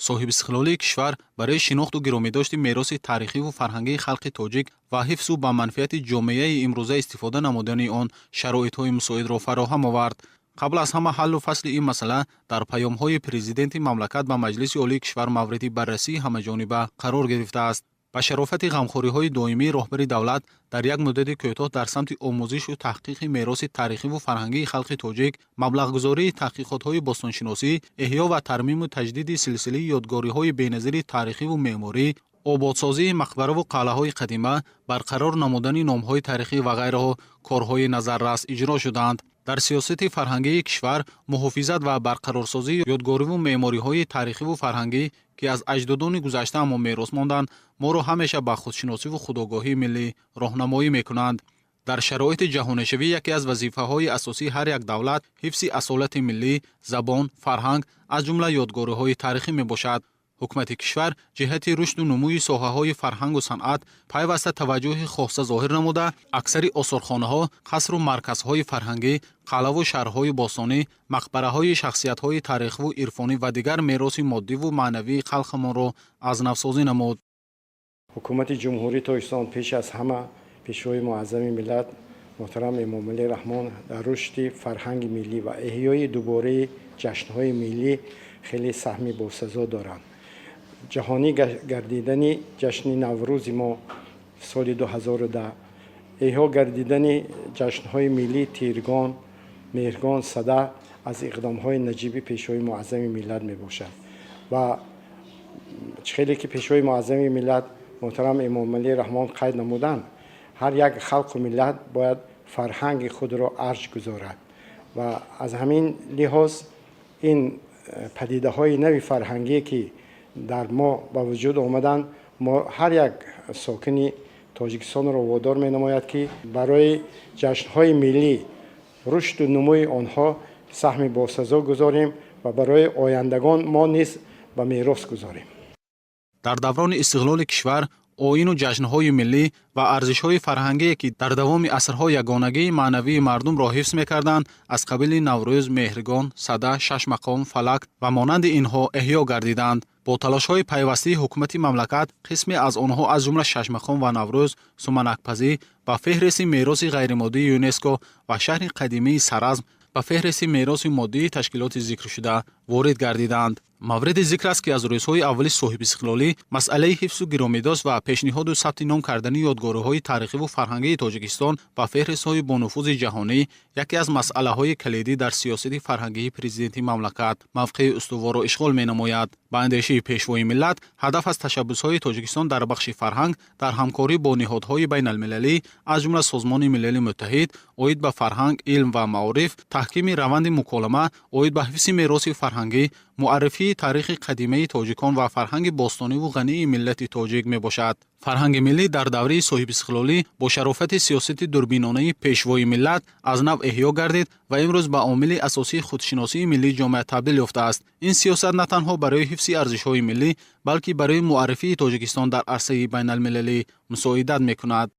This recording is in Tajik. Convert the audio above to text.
Соҳибистиқлолии кишвар барои шинохту гиромидошти мероси таърихиву фарҳангии халқи тоҷик ва ҳифзу ба манфиати ҷомеаи имрӯза истифода намудани он шароитҳои мусоидро фароҳам овард. Қабл аз ҳама ҳаллу фасли ин масъала дар паёмҳои Президенти мамлакат ба Маҷлиси Олии кишвар мавриди баррасии ҳамаҷониба қарор гирифтааст. Ба шарофати ғамхориҳои доимии роҳбари давлат дар як муддати кӯтоҳ дар самти омӯзишу таҳқиқи мероси таърихиву фарҳангии халқи тоҷик, маблағгузории таҳқиқотҳои бостоншиносӣ, эҳё ва тармиму таҷдиди силсилаи ёдгориҳои беназири таърихиву меъморӣ, ободсозии мақбараву қалъаҳои қадима, барқарор намудани номҳои таърихӣ ва ғайраҳо корҳои назаррас иҷро шуданд. Дар сиёсати фарҳангии кишвар муҳофизат ва барқарорсозии ёдгориву меъмориҳои таърихиву фарҳангӣ, ки аз аҷдодони гузаштаамон мерос монданд, моро ҳамеша ба худшиносиву худогоҳии миллӣ роҳнамоӣ мекунанд. Дар шароити ҷаҳонишавӣ яке аз вазифаҳои асосии ҳар як давлат ҳифзи асолати миллӣ, забон, фарҳанг, аз ҷумла ёдгориҳои таърихӣ мебошад. Ҳукумати кишвар ҷиҳати рушду нумӯи соҳаҳои фарҳангу санъат пайваста таваҷҷӯҳи хоса зоҳир намуда, аксари осорхонаҳо, қасру марказҳои фарҳангӣ, қалъаву шаҳрҳои бостонӣ, мақбараҳои шахсиятҳои таърихиву ирфонӣ ва дигар мероси моддиву маънавии халқамонро аз навсозӣ намуд. Ҳукумати Ҷумҳурии Тоҷикистон, пеш аз ҳама Пешвои Муаззами миллат муҳтарам Эмомалӣ Раҳмон, дар рушди фарҳанги миллӣ ва эҳёи дубораи ҷашнҳои миллӣ хеле саҳми босазо доранд. Ҷаҳонӣ гардидани ҷашни Наврӯзи мо соли 2010, эҳё гардидани ҷашнҳои миллӣ Тиргон, Меҳргон, Сада аз иқдомҳои наҷиби Пешвои Муаззами миллат мебошад. Ва хеле ки Пешвои Муаззами миллат муҳтарам Эмомалӣ Раҳмон қайд намуданд, ҳар як халқу миллат бояд фарҳанги худро арҷ гузорад ва аз ҳамин лиҳоз ин падидаҳои нави фарҳангие, ки дар мо ба вуҷуд омаданд, мо ҳар як сокини Тоҷикистонро водор менамояд, ки барои ҷашнҳои миллӣ, рушду нумӯи онҳо саҳми босазо гузорем ва барои ояндагон мо низ ба мерос гузорем. Дар даврони истиқлоли кишвар оину ҷашнҳои миллӣ ва арзишҳои фарҳангие, ки дар давоми асрҳо ягонагии маънавии мардумро ҳифз мекарданд, аз қабили Наврӯз, Меҳргон, Сада, Шашмақом, Фалак ва монанди инҳо эҳё гардиданд. Бо талошҳои пайвастаи ҳукумати мамлакат қисме аз онҳо, аз ҷумла Шашмақом ва Наврӯз, суманакпазӣ ба феҳристи мероси ғайримоддии ЮНЕСКО ва шаҳри қадимии Саразм ба феҳристи мероси моддии ташкилоти зикршуда ворид гардиданд. Мавриди зикр аст, ки аз рӯзҳои аввали соҳибистиқлолӣ масъалаи ҳифзу гиромидошт ва пешниҳоду сабти ном кардани ёдгориҳои таърихиву фарҳангии Тоҷикистон ба феҳристҳои бонуфузи ҷаҳонӣ яке аз масъалаҳои калидӣ дар сиёсати фарҳангии Президенти мамлакат мавқеи устуворро ишғол менамояд. Ба андешаи Пешвои миллат, ҳадаф аз ташаббусҳои Тоҷикистон дар бахши фарҳанг дар ҳамкорӣ бо ниҳодҳои байналмилалӣ, аз ҷумла Созмони Милали Муттаҳид оид ба фарҳанг, илм ва маориф, таҳкими раванди муколама оид ба ҳифзи мероси фарҳангӣ, муаррифии таърихи қадимаи тоҷикон ва фарҳанги бостониву ғании миллати тоҷик мебошад. Фарҳанги миллӣ дар давраи соҳибистиқлолӣ бо шарофати сиёсати дурбинонаи Пешвои миллат аз нав эҳё гардид ва имрӯз ба омили асосии худшиносии миллии ҷомеа табдил ёфтааст. Ин сиёсат на танҳо барои ҳифзи арзишҳои миллӣ, балки барои муаррифии Тоҷикистон дар арсаи байналмилалӣ мусоидат мекунад.